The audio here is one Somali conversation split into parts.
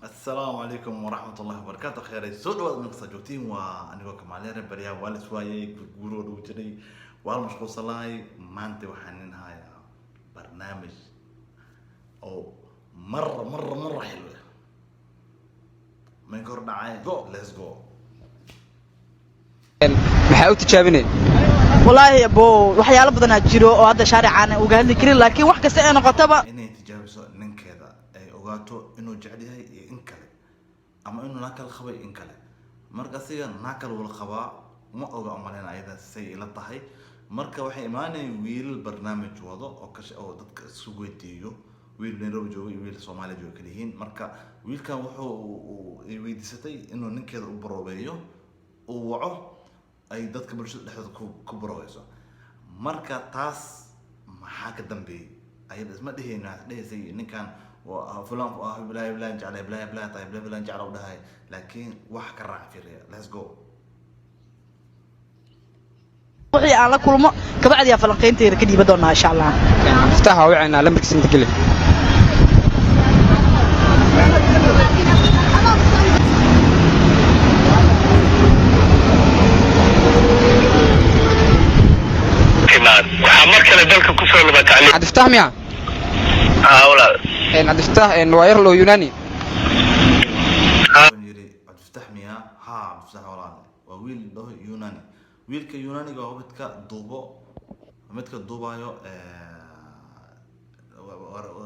Asalaamu calaykum waraxmat ullahi wabarakaatu. Kheyray, soo dhawaad meel kasta joogtiin. Waa anigoo Kamaalere. Baryaha waa la iswaayay, gurguuro dhow jiray, waa la mashquulsan lahay. Maanta waxaan nin hayaa barnaamij oo marra marra marra xilwe mayn ka hor dhacay. Go, let's go. Maxaa u tijaabinay? Wallaahi abo, waxyaalo badanaa jiro oo hadda shaarica uga hadli karin, laakiin wax kasta ee noqotaba. Inay tijaabiso ninkeeda, ay ogaato inuu jecel yahay iyo in kale, ama inuu naa kala qabay in kale. Marka asiga naa kale wala qabaa ma oga, umaleyna ayada say ila tahay. Marka waxay imaanayeen wiilal barnaamij wado oo kash oo dadka isu weydiiyo, wiil Nairobi jooga iyo wiil Soomaaliya jooga kala yihiin. Marka wiilkan wuxuu ay weydiisatay inuu ninkeeda u baroobeeyo, uu waco, ay dadka bulshada dhexdooda ku baroobeyso. Marka taas maxaa ka dambeeyey? Ayada isma dhehayno, waxaad dhehaysay ninkan waa fulan, waa bilaay bilaay jeclay, bilaay bilaay tahay, bilaay bilaay jecla u dhahay, laakiin wax ka raac fiiriya. Let's go. Wixii aan la kulmo kabacdi aa falanqaynteeda ka dhiiba doonaa, insha Allah. Cabdifataax waa wacaynaa, lambarkiisa inta geli. Waxaa mar kale dalka kusoo labatacli. Cabdifataax miya? Haa, walaal. Cabdifataax, waa yar loo Yunani. Wuxuu yidhi Cabdifataax miyaa? Haa, Cabdifataax walaale, waa wiil dhaho Yunani. Wiilka Yunaniga waa midka duubo, midka duubayo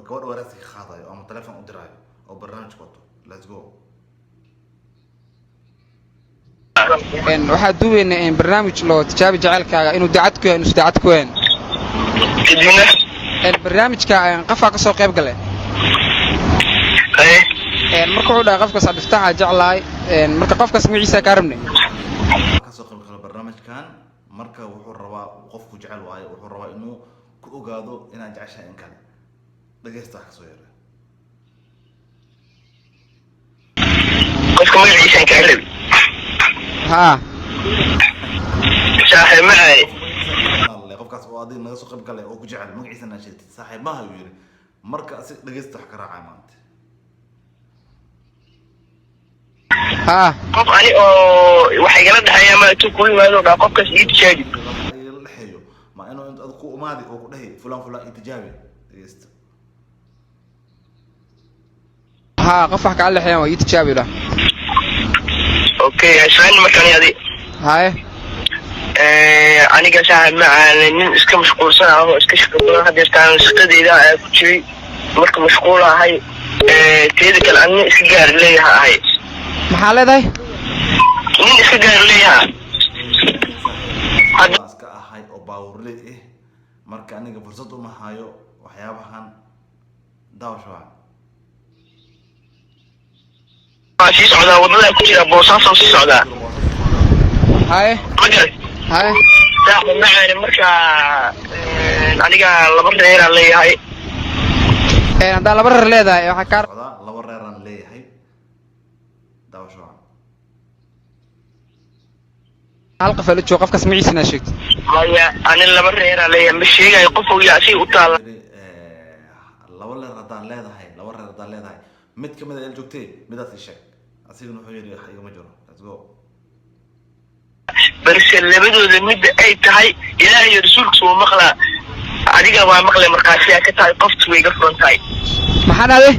gabadha wareysi ka qaadayo ama telefoon u diraayo oo barnaamijka wato. Let's go. Waxaa duubaynaa barnaamij loo tijaabi jaceylkaaga, inuu daacad ku yahay, inuusan daacad ku yahayn. Kadibna? Barnaamijka qofaa ka soo qayb galay. Haye. Marka wuxuu dhahay qofkaas Cabdifataaxa jeclahay. Marka qofkaas magaciisa kaa rabnay. Kasoo qayb gala barnaamijkan. Marka wuxuu rabaa qofku jecel waayo, wuxuu rabaa inuu ku ogaado inaad jeceshahay in kale. Dhageysta wax kasoo yara. Qofka magaciisaan kaa rabi. Haa. Saaxiib macay. Alle, qofkaas oo adiga naga soo qayb galay oo ku jecel magaciisa naa sheegtid, saaxiib maaha uu yidhi. Marka asi dhageysta wax ka raacay maanta. Haa. Qof ani oo wax igala dhexeeya ma intuu kuu yimaado dhaa qofkaas ii tijaabi? La dhexeeyo ma inuu inta ad ku umaadi oo ku dhahay fulan fulan ii tijaabi? Dhageysta. Haa, qof wax kaa lexeeyaan waa ii tijaabi dhah. Okay, islaan markaan adi. Haye. Aniga saaxiib macaan, nin iska mashquulsan ah oo iska shaqo badan hadeertaan, shaqadeyda ayaa ku jiray, marka mashquul ahay. Teeda kale ani nin iska gaari leeyaha ahay. Maxaa leedahay? Nin iska gaari leeyaha. Iska ahay oo baawurley ah. Marka aniga fursad uma hayo waxyaabahan daawasho wacan. Waa sii socdaa, wadada ku jira, Boosaaso sii socdaa. Haye. Ma garat? Haye. Saaxiib macaan, marka aniga laba reeraan leeyahay. Haddaa laba reer leedahay, waxaa kaa socdaa, laba reeraan leeyahay. Daawasho wacan. Hal qof la joogo, qofkaas magaciisa naa sheegtid. Maya, ani laba reeraan leeyahay, ma sheegayo qof uu yahay, asiga u taala. Yidhi, laba reer haddaan leedahay, laba reer haddaan leedahay, mid kamid a el joogtay, midaas ii sheeg. Asigana wuxuu yidhi wax igama jiro. Let's go. Balse labadooda midda ay tahay, Ilaahay iyo rasuulkiisa wuu maqlaa, adiga waa maqlay, markaasi aa ka tahay, qoftu way iga furan tahay. Maxaa dhahday?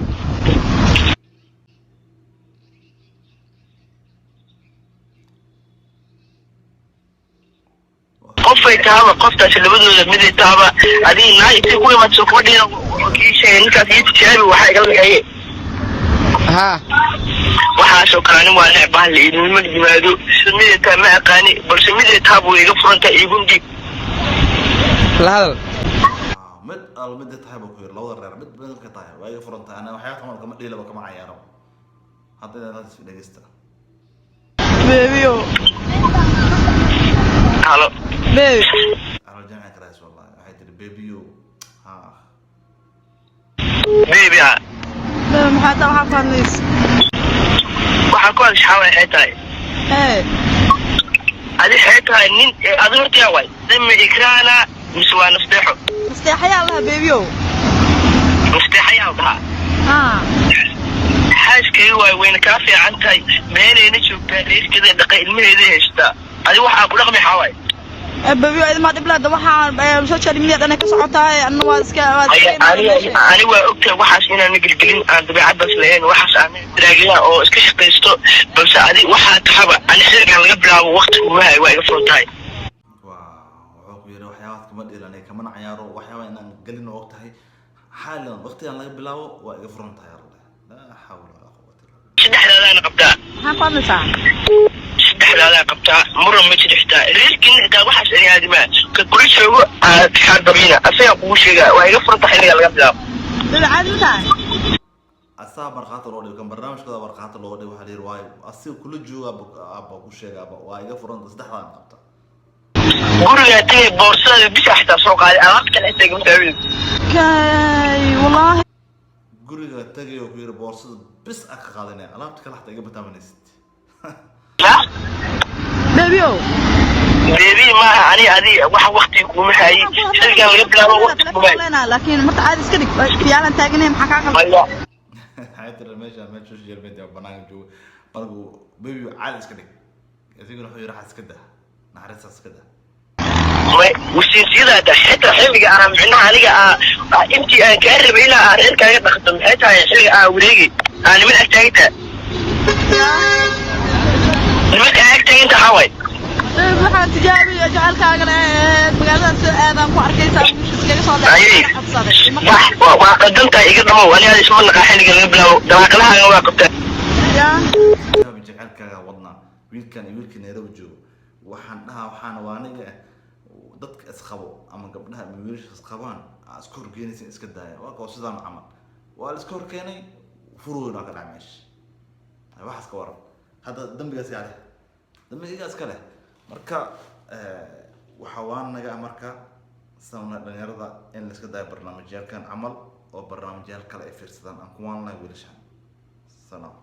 Qofay tahaba, qoftaasi labadooda miday tahaba, adiga naa intay ku imaadso kuma dhihin kii sheegay ninkaas ii tijaabi waxaa igala dhexeeye. Haa. Waxaasoo kale anin waa necbaha, la idinma yimaado miday taha ma aqaani, balse miday tahaba way iga furan tahay, iigun dhiib. La hadal. Ah, mid al mid tahay buu ku yiri, labada reer mid mid ka tahay waa iga furan tahay. Ana waxyaaba kamal kama dhiilaba, kama cayaaro. Hadda inaad is dhegeysta. Baby-yo. Halo. Baby. Alo jamci karays, wallahi waxay tiri baby-yo ha. Baby ha. Baby, maxaa taa waxaa ku hadlaysa? Waxaa ku hadashaa waxay tahay. Ee. Adi waxay tahay nin adi horta waay dimi ikraana mise waa nasteexo? Nasteexayaa laha, baby-yo. Nasteexayaa dhahaa. Haa. Xaaskayga waay. Waayo, wayna kaa fiican tahay, meelayna joogtaa, reerkeeda dhaqay, ilmaheeda haystaa. Adi waxaa ku dhaqmi xaway. Baby, idmaa dhib leeda, waxaan social media dhan ka socotaa, anna waa iska Ani waa ogtahay waxaas inaan gelgelin, aan dabeecadaas lahayn, waxaas aan draagiya oo iska shaqaysto, balse adi waxaa tahaba ani xilligan laga bilaabo waqti kuma hayo, waa iga furan tahay. Waa wuxuu ku yidhi waxyaabaad kama dhilanay, kamana cayaaro, waxyaaba inaan gelin oo og tahay. Xaalan waqtigan laga bilaabo waa iga furan tahay, arle. Laa xawla walaa quwata illa billah. Saddexdaadaana qabtaa. Maxaan ku hadlaysaa? Saddexdaadaa qabtaa, muran ma jiro, xitaa reerkiina xitaa waxaas ani aadimaa ka kula joogo aad xaarbamiina, asagaa kugu sheegaa, waa iga furan tahay xilligan laga bilaabo. Baby, caadi ma tahay? Asaa markhaati loo dhigo kan barnaamijkooda, markhaati looga dhigo. Waxaa la yidhi, waayo asiga kula jooga aba ku sheegaaba, waa iga furanta, saddexdaan qabta. Gurigaa tagay, boorsada bisa xitaa soo qaaday, alaabta kale xitaa igama taawin. Kay, wallaahi. Guriga tagay oo ku yidhi boorsada bis a ka qaadanaya, alaabta kale xataa iga bataamanaysid. Baby o. Baby maaha, ani adi wax waqti kuma hayi, xilligan laga bilaabo waqti kuma hayi. Laakiin marka caadi iska dhig, fiyaalan taaganay, maxaa kaa qaldan? Maya. Waxay tiri meesha meel social media banaanka jooga. Markuu baby caadi iska dhig, isiguna wuxuu yidhi waxaa iska dah, naxariista iska dah. May wasiisyadaada xitaa xilliga aan micnaha aniga aa intii aan kaa rabay ilaa aan reerkaaga dhaqdo, maxay tahay xilliga aan wareegi aa niman ag taaginta, nimanka ag taaginta waxaa waay? Baby, waxaan tijaabiyo jecelkaagana magaaladan soo aadaan ku arkaysaa, iskaga soo Ayay. codsaday. Wax waa qaldantahay, iga dhamow. Ani ada isma naqaa, xilliga laga bilaabo dabaaqlahaaga waa qabtaa. Yaa. Jaabi jecelkaaga wadnaa wiilkan iyo wiilka Nairobi joogo. Waxaan dhahaa, waxaana waa aniga dadka isqabo ama gabdhaha ama wiilasha isqabaan aa iska horkeenaysa, iska daaya. Waa koo sidaan camal waa la iska horkeenay, furweyn waa ka dhacay meesha. Waxaas ka waran hadda? Dambigaas yaa leh? Dambiga iska leh. Marka waxaa waa naga marka samna dhalinyarada in la iska daayo barnaamijyaalkan camal oo barnaamijyaal kale ay fiirsadaan. Aan kuwaan lahay wiilashan. Salaam.